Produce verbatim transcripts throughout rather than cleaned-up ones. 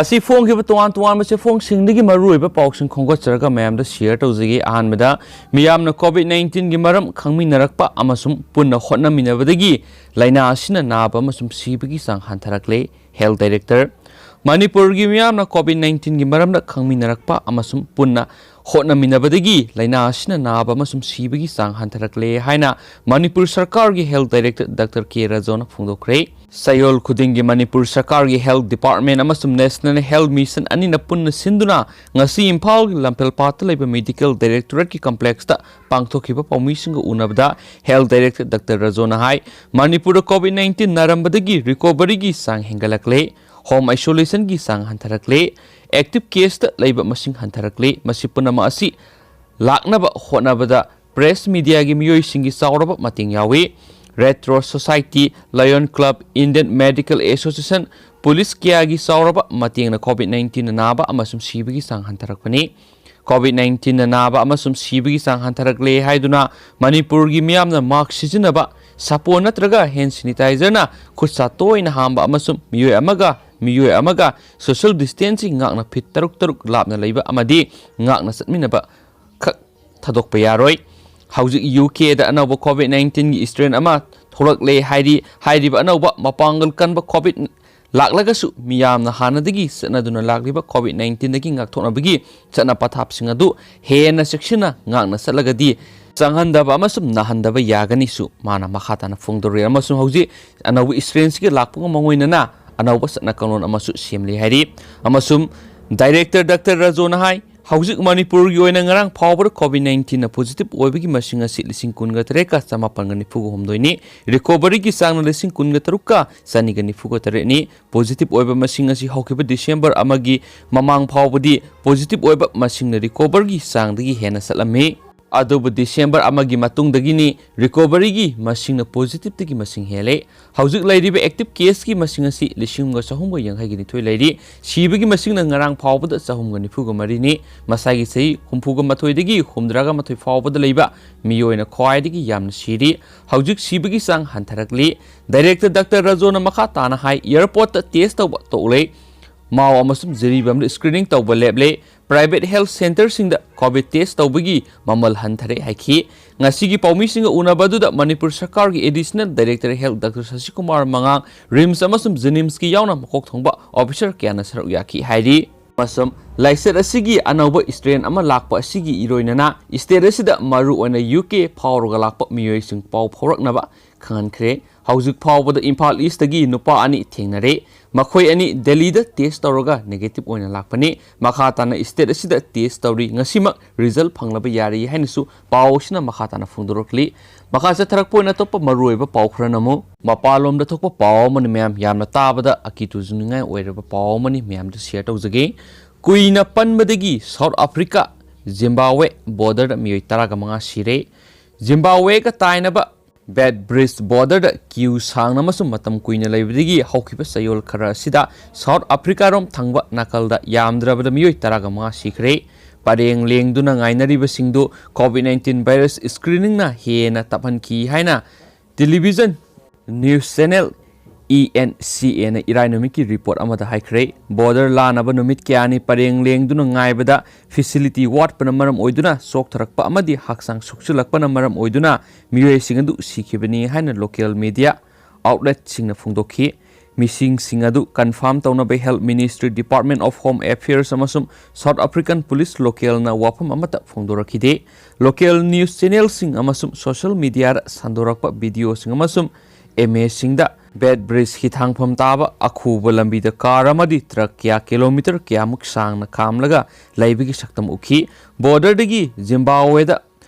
ꯑꯁꯤ ꯐꯣꯡꯈꯤꯕ ꯇꯣꯉꯥꯟ ꯇꯣꯉꯥꯟꯕ ꯆꯦꯐꯣꯡꯁꯤꯡꯗꯒꯤ ꯃꯔꯨꯑꯣꯏꯕ ꯄꯥꯎꯁꯤꯡ ꯈꯣꯝꯒꯠꯆꯔꯒ ꯃꯌꯥꯝꯗ share ꯇꯧꯖꯒꯦ꯫ ꯑꯍꯥꯟꯕꯗ, ꯃꯤꯌꯥꯝꯅ COVID nineteen ꯒꯤ ꯃꯔꯝ ꯈꯪꯃꯤꯟꯅꯔꯛꯄ ꯑꯃꯁꯨꯡ ꯄꯨꯟꯅ ꯍꯣꯠꯅꯃꯤꯟꯅꯕꯗꯒꯤ ꯂꯥꯏꯅꯥ ꯑꯁꯤꯅ ꯅꯥꯕ ꯑꯃꯁꯨꯡ ꯁꯤꯕꯒꯤ ꯆꯥꯡ ꯍꯟꯊꯔꯛꯂꯦ꯫ Health Director, ꯃꯅꯤꯄꯨꯔꯒꯤ ꯃꯤꯌꯥꯝꯅ COVID nineteen ꯒꯤ ꯃꯔꯝꯗ ꯈꯪꯃꯤꯟꯅꯔꯛꯄ ꯑꯃꯁꯨꯡ ꯄꯨꯟꯅ ꯍꯣꯠꯅꯃꯤꯟꯅꯕꯗꯒꯤ ꯂꯥꯏꯅꯥ ꯑꯁꯤꯅ ꯅꯥꯕ ꯑꯃꯁꯨꯡ ꯁꯤꯕꯒꯤ ꯆꯥꯡ ꯍꯟꯊꯔꯛꯂꯦ ꯍꯥꯏꯅ ꯃꯅꯤꯄꯨꯔ ꯁꯔꯀꯥꯔꯒꯤ Health Director Doctor K ꯔꯖꯣꯅ ꯐꯣꯡꯗꯣꯛꯈ꯭ꯔꯦ꯫ ꯆꯌꯣꯜ ꯈꯨꯗꯤꯡꯒꯤ ꯃꯅꯤꯄꯨꯔ ꯁꯔꯀꯥꯔꯒꯤ Health Department ꯑꯃꯁꯨꯡ National Health Mission ꯑꯅꯤꯅ ꯄꯨꯟꯅ ꯁꯤꯟꯗꯨꯅ ꯉꯁꯤ ꯏꯝꯐꯥꯜꯒꯤ ꯂꯝꯐꯦꯜꯄꯥꯠꯇ ꯂꯩꯕ Medical Directorate ꯀꯤ complex ꯇ ꯄꯥꯡꯊꯣꯛꯈꯤꯕ ꯄꯥꯎꯃꯤꯁꯤꯡꯒ ꯎꯅꯕꯗ Health Director Doctor ꯔꯖꯣꯅ ꯍꯥꯏ, ꯃꯅꯤꯄꯨꯔꯗ COVID nineteen ꯅꯥꯔꯝꯕꯗꯒꯤ recovery ꯒꯤ ꯆꯥꯡ ꯍꯦꯟꯒꯠꯂꯛꯂꯦ, home isolation ꯒꯤ ꯆꯥꯡ ꯍꯟꯊꯔꯛꯂꯦ, active case ꯇ ꯂꯩꯕ ꯃꯁꯤꯡ ꯍꯟꯊꯔꯛꯂꯦ꯫ ꯃꯁꯤ ꯄꯨꯝꯅꯃꯛ ꯑꯁꯤ ꯂꯥꯛꯅꯕ ꯍꯣꯠꯅꯕꯗ press media ꯒꯤ ꯃꯤꯑꯣꯏꯁꯤꯡꯒꯤ ꯆꯥꯎꯔꯕ ꯃꯇꯦꯡ ꯌꯥꯎꯏ꯫ Red Cross Society, Lion Club, Indian Medical Association, police ꯀꯌꯥꯒꯤ ꯆꯥꯎꯔꯕ ꯃꯇꯦꯡꯅ COVID nineteen ꯅ ꯅꯥꯕ ꯑꯃꯁꯨꯡ ꯁꯤꯕꯒꯤ ꯆꯥꯡ ꯍꯟꯊꯔꯛꯄꯅꯤ꯫ COVID nineteen ꯅ ꯅꯥꯕ ꯑꯃꯁꯨꯡ ꯁꯤꯕꯒꯤ ꯆꯥꯡ ꯍꯟꯊꯔꯛꯂꯦ ꯍꯥꯏꯗꯨꯅ ꯃꯅꯤꯄꯨꯔꯒꯤ ꯃꯤꯌꯥꯝꯅ mask ꯁꯤꯖꯤꯟꯅꯕ, ꯁꯥꯄꯣꯟ ꯅꯠꯇ꯭ꯔꯒ hand sanitizer ꯅ ꯈꯨꯠ ꯁꯥ ꯇꯣꯏꯅ ꯍꯥꯝꯕ ꯑꯃꯁꯨꯡ ꯃꯤꯑꯣꯏ ꯑꯃꯒ ꯃꯤꯑꯣꯏ ꯑꯃꯒ social distancing ꯉꯥꯛꯅ feet ꯇꯔꯨꯛ ꯇꯔꯨꯛ ꯂꯥꯞꯅ ꯂꯩꯕ ꯑꯃꯗꯤ ꯉꯥꯛꯅ ꯆꯠꯃꯤꯟꯅꯕ ꯈꯛ ꯊꯥꯗꯣꯛꯄ ꯌꯥꯔꯣꯏ꯫ ꯍꯧꯖꯤꯛ UK ꯗ ꯑꯅꯧꯕ COVID nineteen ꯒꯤ strain ꯑꯃ ꯊꯣꯛꯂꯛꯂꯦ ꯍꯥꯏꯔꯤ꯫ ꯍꯥꯏꯔꯤꯕ ꯑꯅꯧꯕ ꯃꯄꯥꯡꯒꯜ ꯀꯟꯕ COVID ꯂꯥꯛꯂꯒꯁꯨ ꯃꯤꯌꯥꯝꯅ ꯍꯥꯟꯅꯗꯒꯤ ꯆꯠꯅꯗꯨꯅ ꯂꯥꯛꯂꯤꯕ COVID nineteen ꯗꯒꯤ ꯉꯥꯛꯊꯣꯛꯅꯕꯒꯤ ꯆꯠꯅ ꯄꯊꯥꯞꯁꯤꯡ ꯑꯗꯨ ꯍꯦꯟꯅ ꯆꯦꯛꯁꯤꯟꯅ ꯉꯥꯛꯅ ꯆꯠꯂꯒꯗꯤ ꯆꯪꯍꯟꯗꯕ ꯑꯃꯁꯨꯡ ꯅꯥꯍꯟꯗꯕ ꯌꯥꯒꯅꯤꯁꯨ ꯃꯥꯅ ꯃꯈꯥ ꯇꯥꯅ ꯐꯣꯡꯗꯣꯔꯛꯂꯤ꯫ ꯑꯃꯁꯨꯡ ꯍꯧꯖꯤꯛ ꯑꯅꯧꯕ strain ꯁꯤꯒ ꯂꯥꯛꯄꯒ ꯃꯥꯡꯑꯣꯏꯅꯅ ꯑꯅꯧꯕ ꯆꯠꯅ ꯀꯥꯡꯂꯣꯟ ꯑꯃꯁꯨ ꯁꯦꯝꯂꯤ ꯍꯥꯏꯔꯤ꯫ ꯑꯃꯁꯨꯡ Director Doctor ꯔꯖꯣꯅ ꯍꯥꯏ, ꯍꯧꯖꯤꯛ ꯃꯅꯤꯄꯨꯔꯒꯤ ꯑꯣꯏꯅ ꯉꯔꯥꯡ ꯐꯥꯎꯕꯗ COVID nineteen ꯅ positive ꯑꯣꯏꯕꯒꯤ ꯃꯁꯤꯡ ꯑꯁꯤ ꯂꯤꯁꯤꯡ ꯀꯨꯟꯒ ꯇꯔꯦꯠꯀ ꯆꯃꯥꯄꯟꯒ ꯅꯤꯐꯨꯒ ꯍꯨꯝꯗꯣꯏꯅꯤ꯫ Recovery ꯒꯤ ꯆꯥꯡꯅ ꯂꯤꯁꯤꯡ ꯀꯨꯟꯒ ꯇꯔꯨꯛꯀ ꯆꯅꯤꯒ ꯅꯤꯐꯨꯒ ꯇꯔꯦꯠꯅꯤ꯫ Positive ꯑꯣꯏꯕ ꯃꯁꯤꯡ ꯑꯁꯤ ꯍꯧꯈꯤꯕ December ꯑꯃꯒꯤ ꯃꯃꯥꯡ ꯐꯥꯎꯕꯗꯤ positive ꯑꯣꯏꯕ ꯃꯁꯤꯡꯅ recover ꯒꯤ ꯆꯥꯡꯗꯒꯤ ꯍꯦꯟꯅ ꯆꯠꯂꯝꯃꯤ꯫ ꯑꯗꯨꯕꯨ December ꯑꯃꯒꯤ ꯃꯇꯨꯡꯗꯒꯤꯅꯤ recovery ꯒꯤ ꯃꯁꯤꯡꯅ positive ꯇꯒꯤ ꯃꯁꯤꯡ ꯍꯦꯜꯂꯦ꯫ ꯍꯧꯖꯤꯛ ꯂꯩꯔꯤꯕ active case ꯀꯤ ꯃꯁꯤꯡ ꯑꯁꯤ ꯂꯤꯁꯤꯡ ꯑꯃꯒ ꯆꯍꯨꯝꯒ ꯌꯥꯡꯈꯩꯒ ꯅꯤꯊꯣꯏ ꯂꯩꯔꯤ꯫ ꯁꯤꯕꯒꯤ ꯃꯁꯤꯡꯅ ꯉꯔꯥꯡ ꯐꯥꯎꯕꯗ ꯆꯍꯨꯝꯒ ꯅꯤꯐꯨꯒ ꯃꯔꯤꯅꯤ꯫ ꯃꯁꯥꯒꯤ ꯆꯍꯤ ꯍꯨꯝꯐꯨꯒ ꯃꯥꯊꯣꯏꯗꯒꯤ ꯍꯨꯝꯗ꯭ꯔꯥꯒ ꯃꯥꯊꯣꯏ ꯐꯥꯎꯕꯗ ꯂꯩꯕ ꯃꯤꯑꯣꯏꯅ ꯈ꯭ꯋꯥꯏꯗꯒꯤ ꯌꯥꯝꯅ ꯁꯤꯔꯤ꯫ ꯍꯧꯖꯤꯛ ꯁꯤꯕꯒꯤ ꯆꯥꯡ ꯍꯟꯊꯔꯛꯂꯤ꯫ Director Doctor ꯔꯖꯣꯅ ꯃꯈꯥ ꯇꯥꯅ ꯍꯥꯏ, airport ꯇ test ꯇꯧꯕ ꯇꯣꯛꯂꯦ꯫ ꯃꯥꯎ ꯑꯃꯁꯨꯡ ꯖꯤꯔꯤꯕꯥꯝꯗ screening ꯇꯧꯕ ꯂꯦꯞꯂꯦ꯫ Private health centreꯁꯤꯡꯗ COVID test ꯇꯧꯕꯒꯤ ꯃꯃꯜ ꯍꯟꯊꯔꯦ ꯍꯥꯏꯈꯤ꯫ ꯉꯁꯤꯒꯤ ꯄꯥꯎꯃꯤꯁꯤꯡꯒ ꯎꯅꯕ ꯑꯗꯨꯗ ꯃꯅꯤꯄꯨꯔ ꯁꯔꯀꯥꯔꯒꯤ Additional Director Health Doctor ꯁꯁꯤꯀꯨꯃꯥꯔ ꯃꯉꯥꯡ, RIMS ꯑꯃꯁꯨꯡ JNIMSꯀꯤ ꯌꯥꯎꯅ ꯃꯀꯣꯛ ꯊꯣꯡꯕ officer ꯀꯌꯥꯅ ꯁꯔꯨꯛ ꯌꯥꯈꯤ ꯍꯥꯏꯔꯤ꯫ ꯑꯃꯁꯨꯡ ꯂꯥꯏꯆꯠ ꯑꯁꯤꯒꯤ ꯑꯅꯧꯕ strain ꯑꯃ ꯂꯥꯛꯄ ꯑꯁꯤꯒꯤ ꯏꯔꯣꯏꯅꯅ state ꯑꯁꯤꯗ ꯃꯔꯨꯑꯣꯏꯅ UK ꯐꯥꯎꯔꯒ ꯂꯥꯛꯄ ꯃꯤꯑꯣꯏꯁꯤꯡ ꯄꯥꯎ ꯐꯥꯎꯔꯛꯅꯕ ꯈꯪꯍꯟꯈ꯭ꯔꯦ꯫ ꯍꯧꯖꯤꯛ ꯐꯥꯎꯕꯗ ꯏꯝꯐꯥꯜ Eastꯇꯒꯤ ꯅꯨꯄꯥ ꯑꯅꯤ ꯊꯦꯡꯅꯔꯦ꯫ ꯃꯈꯣꯏ ꯑꯅꯤ ꯗꯦꯜꯂꯤꯗ test ꯇꯧꯔꯒ negative ꯑꯣꯏꯅ ꯂꯥꯛꯄꯅꯤ꯫ ꯃꯈꯥ ꯇꯥꯅ state ꯑꯁꯤꯗ test ꯇꯧꯔꯤ꯫ ꯉꯁꯤꯃꯛ result ꯐꯪꯂꯕ ꯌꯥꯔꯦ ꯍꯥꯏꯅꯁꯨ ꯄꯥꯎ ꯑꯁꯤꯅ ꯃꯈꯥ ꯇꯥꯅ ꯐꯣꯡꯗꯣꯔꯛꯂꯤ꯫ ꯃꯈꯥ ꯆꯠꯊꯔꯛꯄ ꯑꯣꯏꯅ ꯑꯇꯣꯞꯄ ꯃꯔꯨꯑꯣꯏꯕ ꯄꯥꯎ ꯈꯔꯅ ꯑꯃꯨꯛ ꯃꯄꯥꯟꯂꯣꯝꯗ ꯊꯣꯛꯄ ꯄꯥꯎ ꯑꯃꯅꯤ ꯃꯌꯥꯝ, ꯌꯥꯝꯅ ꯇꯥꯕꯗ ꯑꯀꯤ ꯇꯨꯖꯨꯡꯅꯤꯡꯉꯥꯏ ꯑꯣꯏꯔꯕ ꯄꯥꯎ ꯑꯃꯅꯤ, ꯃꯌꯥꯝꯗ share ꯇꯧꯖꯒꯦ꯫ ꯀꯨꯏꯅ ꯄꯟꯕꯗꯒꯤ South Africa, Zimbabwe borderꯗ ꯃꯤꯑꯣꯏ ꯇꯔꯥꯒ ꯃꯉꯥ ꯁꯤꯔꯦ꯫ Zimbabweꯒ ꯇꯥꯏꯅꯕ Beitbridge borderꯗ queue ꯁꯥꯡꯅ ꯑꯃꯁꯨꯡ ꯃꯇꯝ ꯀꯨꯏꯅ ꯂꯩꯕꯗꯒꯤ ꯍꯧꯈꯤꯕ ꯆꯌꯣꯜ ꯈꯔ ꯑꯁꯤꯗ South Africaꯔꯣꯝ ꯊꯪꯕ ꯅꯥꯀꯜꯗ ꯌꯥꯝꯗ꯭ꯔꯕꯗ ꯃꯤꯑꯣꯏ ꯇꯔꯥꯒ ꯃꯉꯥ ꯁꯤꯈ꯭ꯔꯦ꯫ ꯄꯔꯦꯡ ꯂꯦꯡꯗꯨꯅ ꯉꯥꯏꯅꯔꯤꯕꯁꯤꯡꯗꯨ COVID nineteen virus screeningꯅ ꯍꯦꯟꯅ ꯇꯞꯍꯟꯈꯤ ꯍꯥꯏꯅ Television News Channel ENCAꯅ ꯏꯔꯥꯏ ꯅꯨꯃꯤꯠꯀꯤ report ꯑꯃꯗ ꯍꯥꯏꯈ꯭ꯔꯦ꯫ Border ꯂꯥꯟꯅꯕ ꯅꯨꯃꯤꯠ ꯀꯌꯥꯅꯤ ꯄꯔꯦꯡ ꯂꯦꯡꯗꯨꯅ ꯉꯥꯏꯕꯗ facility ꯋꯥꯠꯄꯅ ꯃꯔꯝ ꯑꯣꯏꯗꯨꯅ ꯆꯣꯛꯊꯔꯛꯄ ꯑꯃꯗꯤ ꯍꯛꯆꯥꯡ ꯁꯣꯛꯆꯤꯜꯂꯛꯄꯅ ꯃꯔꯝ ꯑꯣꯏꯗꯨꯅ ꯃꯤꯑꯣꯏꯁꯤꯡ ꯑꯗꯨ ꯁꯤꯈꯤꯕꯅꯤ ꯍꯥꯏꯅ local media outletꯁꯤꯡꯅ ꯐꯣꯡꯗꯣꯛꯈꯤ꯫ ꯃꯤꯁꯤꯡꯁꯤꯡ ꯑꯗꯨ confirm ꯇꯧꯅꯕ Health Ministry, Department of Home Affairs ꯑꯃꯁꯨꯡ South African Police localꯅ ꯋꯥꯐꯝ ꯑꯃꯠꯇ ꯐꯣꯡꯗꯣꯔꯛꯈꯤꯗꯦ꯫ Local news channelꯁꯤꯡ ꯑꯃꯁꯨꯡ social mediaꯗ ꯁꯟꯗꯣꯔꯛꯄ videoꯁꯤꯡ ꯑꯃꯁꯨꯡ image ꯁꯤꯡꯗ Beitbridge ꯍꯤꯊꯥꯡꯐꯝ ꯇꯥꯕ ꯑꯈꯨꯕ ꯂꯝꯕꯤꯗ car ꯑꯃꯗꯤ truck ꯀꯌꯥ kilometre ꯀꯌꯥꯃꯨꯛ ꯁꯥꯡꯅ ꯈꯥꯝꯂꯒ ꯂꯩꯕꯒꯤ ꯁꯛꯇꯝ ꯎꯈꯤ꯫ Borderꯗꯒꯤ Zimbabweꯗ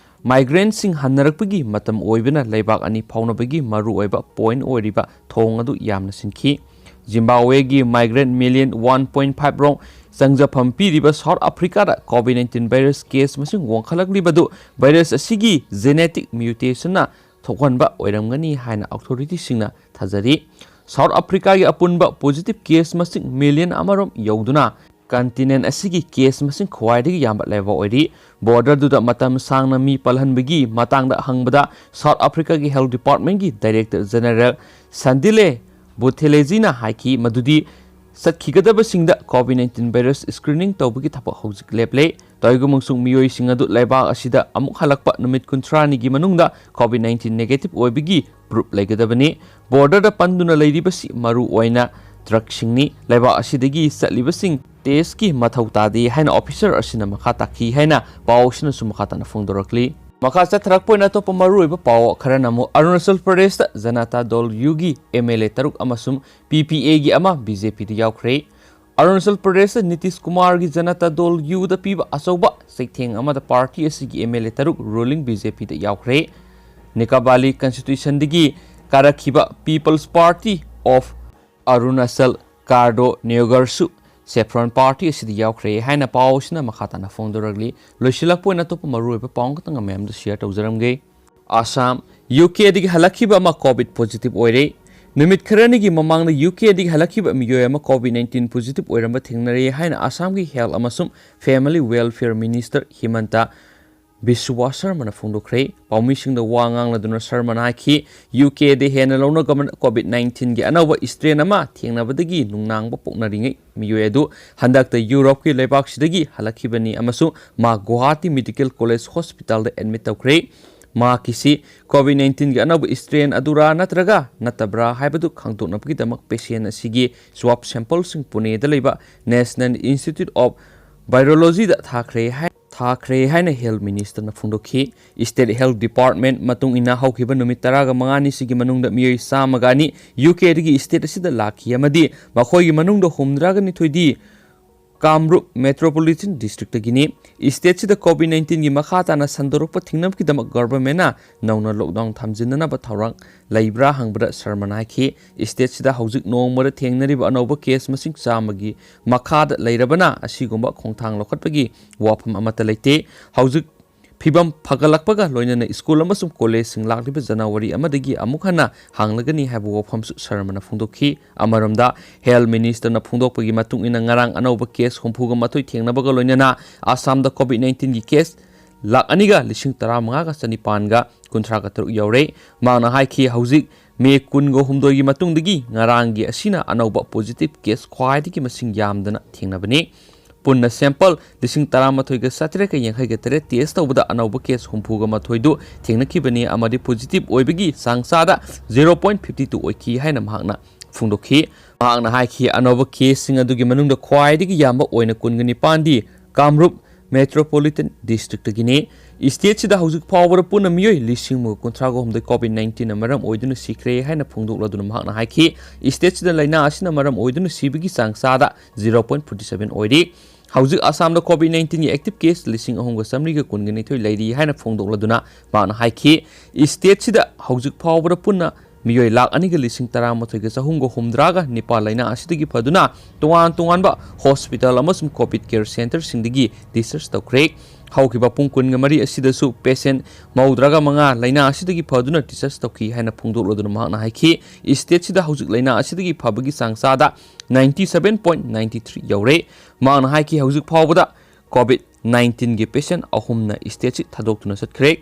migrantꯁꯤꯡ ꯍꯟꯅꯔꯛꯄꯒꯤ ꯃꯇꯝ ꯑꯣꯏꯕꯅ ꯂꯩꯕꯥꯛ ꯑꯅꯤ ꯐꯥꯎꯅꯕꯒꯤ ꯃꯔꯨꯑꯣꯏꯕ point ꯑꯣꯏꯔꯤꯕ ꯊꯣꯡ ꯑꯗꯨ ꯌꯥꯝꯅ ꯁꯤꯟꯈꯤ꯫ Zimbabweꯒꯤ migrant million one point five ꯔꯣꯝ ꯆꯪꯖꯐꯝ ꯄꯤꯔꯤꯕ South Africaꯗ COVID nineteen virus case ꯃꯁꯤꯡ ꯋꯥꯡꯈꯠꯂꯛꯂꯤꯕꯗꯨ virus ꯑꯁꯤꯒꯤ genetic mutationꯅ ꯊꯣꯛꯍꯟꯕ ꯑꯣꯏꯔꯝꯒꯅꯤ ꯍꯥꯏꯅ authorityꯁꯤꯡꯅ ꯊꯥꯖꯔꯤ꯫ South Africaꯒꯤ ꯑꯄꯨꯟꯕ positive case ꯃꯁꯤꯡ million ꯑꯃꯔꯣꯝ ꯌꯧꯗꯨꯅ continent ꯑꯁꯤꯒꯤ case ꯃꯁꯤꯡ ꯈ꯭ꯋꯥꯏꯗꯒꯤ ꯌꯥꯝꯕ ꯂꯩꯕꯥꯛ ꯑꯣꯏꯔꯤ꯫ Borderꯗꯨꯗ ꯃꯇꯝ ꯁꯥꯡꯅ ꯃꯤ ꯄꯜꯍꯟꯕꯒꯤ ꯃꯇꯥꯡꯗ ꯍꯪꯕꯗ South Africaꯒꯤ Health Departmentꯀꯤ Director General Sandile Buthelezina ꯍꯥꯏꯈꯤ ꯃꯗꯨꯗꯤ ꯆꯠꯈꯤꯒꯗꯕꯁꯤꯡꯗ COVID nineteen virus screening ꯇꯧꯕꯒꯤ ꯊꯕꯛ ꯍꯧꯖꯤꯛ ꯂꯦꯞꯂꯦ꯫ ꯇꯧꯏꯒꯨꯝꯕꯁꯨꯡ ꯃꯤꯑꯣꯏꯁꯤꯡ ꯑꯗꯨ ꯂꯩꯕꯥꯛ ꯑꯁꯤꯗ ꯑꯃꯨꯛ ꯍꯜꯂꯛꯄ ꯅꯨꯃꯤꯠ ꯀꯨꯟꯊ꯭ꯔꯥꯅꯤꯒꯤ ꯃꯅꯨꯡꯗ COVID nineteen negative ꯑꯣꯏꯕꯒꯤ proof ꯂꯩꯒꯗꯕꯅꯤ꯫ Borderꯗ ꯄꯟꯗꯨꯅ ꯂꯩꯔꯤꯕꯁꯤ ꯃꯔꯨ ꯑꯣꯏꯅ truckꯁꯤꯡꯅꯤ꯫ ꯂꯩꯕꯥꯛ ꯑꯁꯤꯗꯒꯤ ꯆꯠꯂꯤꯕꯁꯤꯡ testꯀꯤ ꯃꯊꯧ ꯇꯥꯗꯦ ꯍꯥꯏꯅ officer ꯑꯁꯤꯅ ꯃꯈꯥ ꯇꯥꯈꯤ ꯍꯥꯏꯅ ꯄꯥꯎ ꯑꯁꯤꯅꯁꯨ ꯃꯈꯥ ꯇꯥꯅ ꯐꯣꯡꯗꯣꯔꯛꯂꯤ꯫ ꯃꯈꯥ ꯆꯠꯊꯔꯛꯄ ꯑꯣꯏꯅ ꯑꯇꯣꯞꯄ ꯃꯔꯨꯑꯣꯏꯕ ꯄꯥꯎ ꯈꯔꯅ ꯑꯃꯨꯛ ꯑꯔꯨꯅꯥꯆꯜ ꯄ꯭ꯔꯗꯦꯁꯇ ꯖꯅꯇꯥ ꯗꯜ ꯌꯨꯒꯤ MLA ꯇꯔꯨꯛ ꯑꯃꯁꯨꯡ PPAꯒꯤ ꯑꯃ BJPꯗ ꯌꯥꯎꯈ꯭ꯔꯦ꯫ ꯑꯔꯨꯅꯥꯆꯜ ꯄ꯭ꯔꯗꯦꯁꯇ ꯅꯤꯇꯤꯁ ꯀꯨꯃꯥꯔꯒꯤ ꯖꯅꯇꯥ ꯗꯜ ꯌꯨꯗ ꯄꯤꯕ ꯑꯆꯧꯕ ꯆꯩꯊꯦꯡ ꯑꯃꯗ party ꯑꯁꯤꯒꯤ MLA ꯇꯔꯨꯛ ruling BJPꯗ ꯌꯥꯎꯈ꯭ꯔꯦ꯫ ꯅꯤꯀꯥꯕꯥꯂꯤ constituencyꯗꯒꯤ ꯀꯥꯔꯛꯈꯤꯕ People's Party of Arunachal ꯀꯥꯔꯗꯣ ꯅꯤꯌꯣꯒꯔꯁꯨ Saffron party ꯑꯁꯤꯗ ꯌꯥꯎꯈ꯭ꯔꯦ ꯍꯥꯏꯅ ꯄꯥꯎ ꯑꯁꯤꯅ ꯃꯈꯥ ꯇꯥꯅ ꯐꯣꯡꯗꯣꯔꯛꯂꯤ꯫ ꯂꯣꯏꯁꯤꯜꯂꯛꯄ ꯑꯣꯏꯅ ꯑꯇꯣꯞꯄ ꯃꯔꯨꯑꯣꯏꯕ ꯄꯥꯎ ꯈꯛꯇꯪ ꯃꯌꯥꯝꯗ share ꯇꯧꯖꯔꯝꯒꯦ꯫ ꯑꯁꯥꯝ, UKꯗꯒꯤ ꯍꯜꯂꯛꯈꯤꯕ ꯑꯃ COVID positive ꯑꯣꯏꯔꯦ꯫ ꯅꯨꯃꯤꯠ ꯈꯔꯅꯤꯒꯤ ꯃꯃꯥꯡꯗ UKꯗꯒꯤ ꯍꯜꯂꯛꯈꯤꯕ ꯃꯤꯑꯣꯏ ꯑꯃ COVID nineteen positive ꯑꯣꯏꯔꯝꯕ ꯊꯦꯡꯅꯔꯦ ꯍꯥꯏꯅ ꯑꯁꯥꯝꯒꯤ Health ꯑꯃꯁꯨꯡ Family Welfare Minister ꯍꯤꯃꯟꯇ ꯕꯤꯁ꯭ꯋꯥ ꯁꯔꯃꯅ ꯐꯣꯡꯗꯣꯛꯈ꯭ꯔꯦ꯫ ꯄꯥꯎꯃꯤꯁꯤꯡꯗ ꯋꯥ ꯉꯥꯡꯂꯗꯨꯅ ꯁꯔꯃꯅ ꯍꯥꯏꯈꯤ, UKꯗ ꯍꯦꯟꯅ ꯂꯧꯅꯒꯟꯕ COVID nineteenꯒꯤ ꯑꯅꯧꯕ strain ꯑꯃ ꯊꯦꯡꯅꯕꯗꯒꯤ ꯅꯨꯡꯅꯥꯡꯕ ꯄꯣꯛꯅꯔꯤꯉꯩ ꯃꯤꯑꯣꯏ ꯑꯗꯨ ꯍꯟꯗꯛꯇ ꯌꯨꯔꯣꯞꯀꯤ ꯂꯩꯕꯥꯛꯁꯤꯗꯒꯤ ꯍꯜꯂꯛꯈꯤꯕꯅꯤ ꯑꯃꯁꯨꯡ ꯃꯥ ꯒꯨꯋꯥꯍꯥꯇꯤ Medical College Hospitalꯗ admit ꯇꯧꯈ꯭ꯔꯦ꯫ ꯃꯍꯥꯛꯀꯤꯁꯤ COVID nineteenꯒꯤ ꯑꯅꯧꯕ strain ꯑꯗꯨꯔꯥ ꯅꯠꯇ꯭ꯔꯒ ꯅꯠꯇꯕ꯭ꯔꯥ ꯍꯥꯏꯕꯗꯨ ꯈꯪꯗꯣꯛꯅꯕꯒꯤꯗꯃꯛ patient ꯑꯁꯤꯒꯤ swab sampleꯁꯤꯡ ꯄꯨꯅꯦꯗ ꯂꯩꯕ National Institute of Virologyꯗ ꯊꯥꯈ꯭ꯔꯦ ꯍꯥꯏ-, ꯊꯥꯈ꯭ꯔꯦ ꯍꯥꯏꯅ Health Ministerꯅ ꯐꯣꯡꯗꯣꯛꯈꯤ꯫ State Health Department ꯃꯇꯨꯡ ꯏꯟꯅ ꯍꯧꯈꯤꯕ ꯅꯨꯃꯤꯠ ꯇꯔꯥꯃꯉꯥꯅꯤꯁꯤꯒꯤ ꯃꯅꯨꯡꯗ ꯃꯤꯑꯣꯏ ꯆꯥꯝꯃꯒ ꯑꯅꯤ UKꯗꯒꯤ state ꯑꯁꯤꯗ ꯂꯥꯛꯈꯤ ꯑꯃꯗꯤ ꯃꯈꯣꯏꯒꯤ ꯃꯅꯨꯡꯗ ꯍꯨꯝꯗ꯭ꯔꯥꯒ ꯅꯤꯊꯣꯏꯗꯤ ꯀꯥꯝꯔꯨꯞ Metropolitan Districtꯇꯒꯤꯅꯤ꯫ Stateꯁꯤꯗ COVID nineteenꯒꯤ ꯃꯈꯥ ꯇꯥꯅ ꯁꯟꯗꯣꯔꯛꯄ ꯊꯤꯡꯅꯕꯒꯤꯗꯃꯛ governmentꯅ ꯅꯧꯅ lockdown ꯊꯝꯖꯤꯟꯅꯅꯕ ꯊꯧꯔꯥꯡ ꯂꯩꯕ꯭ꯔꯥ ꯍꯪꯕꯗ ꯁꯔꯃꯅ ꯍꯥꯏꯈꯤ, stateꯁꯤꯗ ꯍꯧꯖꯤꯛ ꯅꯣꯡꯃꯗ ꯊꯦꯡꯅꯔꯤꯕ ꯑꯅꯧꯕ case ꯃꯁꯤꯡ ꯆꯥꯝꯃꯒꯤ ꯃꯈꯥꯗ ꯂꯩꯔꯕꯅ ꯑꯁꯤꯒꯨꯝꯕ ꯈꯣꯡꯊꯥꯡ ꯂꯧꯈꯠꯄꯒꯤ ꯋꯥꯐꯝ ꯑꯃꯠꯇ ꯂꯩꯇꯦ꯫ ꯍꯧꯖꯤꯛ ꯐꯤꯕꯝ ꯐꯒꯠꯂꯛꯄꯒ ꯂꯣꯏꯅꯅ school ꯑꯃꯁꯨꯡ collegeꯁꯤꯡ ꯂꯥꯛꯂꯤꯕ January ꯑꯃꯗꯒꯤ ꯑꯃꯨꯛ ꯍꯟꯅ ꯍꯥꯡꯂꯒꯅꯤ ꯍꯥꯏꯕ ꯋꯥꯐꯝꯁꯨ ꯁꯔꯃꯅ ꯐꯣꯡꯗꯣꯛꯈꯤ꯫ ꯑꯃꯔꯣꯝꯗ, Health Ministerꯅ ꯐꯣꯡꯗꯣꯛꯄꯒꯤ ꯃꯇꯨꯡ ꯏꯟꯅ, ꯉꯔꯥꯡ ꯑꯅꯧꯕ case ꯍꯨꯝꯐꯨꯒ ꯃꯥꯊꯣꯏ ꯊꯦꯡꯅꯕꯒ ꯂꯣꯏꯅꯅ ꯑꯁꯥꯝꯗ COVID nineteenꯒꯤ case ꯂꯥꯈ ꯑꯅꯤꯒ ꯂꯤꯁꯤꯡ ꯇꯔꯥꯃꯉꯥꯒ ꯆꯅꯤꯄꯥꯟꯒ ꯀꯨꯟꯊ꯭ꯔꯥꯒ ꯇꯔꯨꯛ ꯌꯧꯔꯦ꯫ ꯃꯍꯥꯛꯅ ꯍꯥꯏꯈꯤ, ꯍꯧꯖꯤꯛ ꯃꯦ ꯀꯨꯟꯒ ꯍꯨꯝꯗꯣꯏꯒꯤ ꯃꯇꯨꯡꯗꯒꯤ ꯉꯔꯥꯡꯒꯤ ꯑꯁꯤꯅ ꯑꯅꯧꯕ positive case ꯈ꯭ꯋꯥꯏꯗꯒꯤ ꯃꯁꯤꯡ ꯌꯥꯝꯗꯅ ꯊꯦꯡꯅꯕꯅꯤ꯫ ꯄꯨꯟꯅ sample ꯂꯤꯁꯤꯡ ꯇꯔꯥꯃꯥꯊꯣꯏꯒ ꯆꯥꯇ꯭ꯔꯦꯠꯀ ꯌꯥꯡꯈꯩꯒ ꯇꯔꯦꯠ test ꯇꯧꯕꯗ ꯑꯅꯧꯕ case ꯍꯨꯝꯐꯨꯒ ꯃꯥꯊꯣꯏꯗꯨ ꯊꯦꯡꯅꯈꯤꯕꯅꯤ ꯑꯃꯗꯤ positive ꯑꯣꯏꯕꯒꯤ ꯆꯥꯡ ꯆꯥꯗ zero point fifty two ꯑꯣꯏꯈꯤ ꯍꯥꯏꯅ ꯃꯍꯥꯛꯅ ꯐꯣꯡꯗꯣꯛꯈꯤ꯫ ꯃꯍꯥꯛꯅ ꯍꯥꯏꯈꯤ, ꯑꯅꯧꯕ caseꯁꯤꯡ ꯑꯗꯨꯒꯤ ꯃꯅꯨꯡꯗ ꯈ꯭ꯋꯥꯏꯗꯒꯤ ꯌꯥꯝꯕ ꯑꯣꯏꯅ ꯀꯨꯟꯒ ꯅꯤꯄꯥꯟꯗꯤ ꯀꯥꯃꯔꯨꯞ Metropolitan Districtꯇꯒꯤꯅꯤ꯫ Stateꯁꯤꯗ ꯍꯧꯖꯤꯛ ꯐꯥꯎꯕꯗ ꯄꯨꯟꯅ ꯃꯤꯑꯣꯏ ꯂꯤꯁꯤꯡ ꯑꯃꯒ ꯀꯨꯟꯊ꯭ꯔꯥꯒ ꯍꯨꯝꯗꯣꯏ COVID nineteenꯅ ꯃꯔꯝ ꯑꯣꯏꯗꯨꯅ ꯁꯤꯈ꯭ꯔꯦ ꯍꯥꯏꯅ ꯐꯣꯡꯗꯣꯛꯂꯗꯨꯅ ꯃꯍꯥꯛꯅ ꯍꯥꯏꯈꯤ, stateꯁꯤꯗ ꯂꯥꯏꯅꯥ ꯑꯁꯤꯅ ꯃꯔꯝ ꯑꯣꯏꯗꯨꯅ ꯁꯤꯕꯒꯤ ꯆꯥꯡ ꯆꯥꯗ zero point forty seven ꯑꯣꯏꯔꯤ꯫ ꯍꯧꯖꯤꯛ ꯑꯁꯥꯝꯗ COVID nineteenꯒꯤ active case ꯂꯤꯁꯤꯡ ꯑꯍꯨꯝꯒ ꯆꯥꯃꯔꯤꯒ ꯀꯨꯟꯒ ꯅꯤꯊꯣꯏ ꯂꯩꯔꯤ ꯍꯥꯏꯅ ꯐꯣꯡꯗꯣꯛꯂꯗꯨꯅ ꯃꯍꯥꯛꯅ ꯍꯥꯏꯈꯤ, stateꯁꯤꯗ ꯍꯧꯖꯤꯛ ꯐꯥꯎꯕꯗ ꯄꯨꯟꯅ ꯃꯤꯑꯣꯏ ꯂꯥꯈ ꯑꯅꯤꯒ ꯂꯤꯁꯤꯡ ꯇꯔꯥꯃꯥꯊꯣꯏꯒ ꯆꯍꯨꯝꯒ ꯍꯨꯝꯗ꯭ꯔꯥꯒ ꯅꯤꯄꯥꯜ ꯂꯥꯏꯅꯥ ꯑꯁꯤꯗꯒꯤ ꯐꯗꯨꯅ ꯇꯣꯉꯥꯟ ꯇꯣꯉꯥꯟꯕ hospital ꯑꯃꯁꯨꯡ COVID care centreꯁꯤꯡꯗꯒꯤ discharge ꯇꯧꯈ꯭ꯔꯦ꯫ ꯍꯧꯈꯤꯕ ꯄꯨꯡ ꯀꯨꯟꯒ ꯃꯔꯤ ꯑꯁꯤꯗꯁꯨ patient ꯃꯧꯗ꯭ꯔꯥꯒ ꯃꯉꯥ ꯂꯥꯏꯅꯥ ꯑꯁꯤꯗꯒꯤ ꯐꯗꯨꯅ discharge ꯇꯧꯈꯤ ꯍꯥꯏꯅ ꯐꯣꯡꯗꯣꯛꯂꯗꯨꯅ ꯃꯍꯥꯛꯅ ꯍꯥꯏꯈꯤ, stateꯁꯤꯗ ꯍꯧꯖꯤꯛ ꯂꯥꯏꯅꯥ ꯑꯁꯤꯗꯒꯤ ꯐꯕꯒꯤ ꯆꯥꯡ ꯆꯥꯗ ninety seven point nine three ꯌꯧꯔꯦ꯫ ꯃꯍꯥꯛꯅ ꯍꯥꯏꯈꯤ, ꯍꯧꯖꯤꯛ ꯐꯥꯎꯕꯗ COVID nineteenꯒꯤ patient ꯑꯍꯨꯝꯅ stateꯁꯤ ꯊꯥꯗꯣꯛꯇꯨꯅ ꯆꯠꯈ꯭ꯔꯦ꯫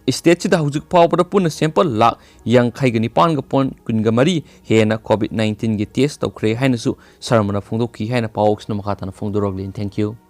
Stateꯁꯤꯗ ꯍꯧꯖꯤꯛ ꯐꯥꯎꯕꯗ ꯄꯨꯟꯅ sample ꯂꯥꯈ ꯌꯥꯡꯈꯩꯒ ꯅꯤꯄꯥꯟꯒ point ꯀꯨꯟꯒ ꯃꯔꯤ ꯍꯦꯟꯅ COVID nineteenꯒꯤ test ꯇꯧꯈ꯭ꯔꯦ ꯍꯥꯏꯅꯁꯨ ꯁꯔꯃꯅ ꯐꯣꯡꯗꯣꯛꯈꯤ ꯍꯥꯏꯅ ꯄꯥꯎꯁꯤꯅ ꯃꯈꯥ ꯇꯥꯅ ꯐꯣꯡꯗꯣꯔꯛꯂꯤ꯫ Thank you꯫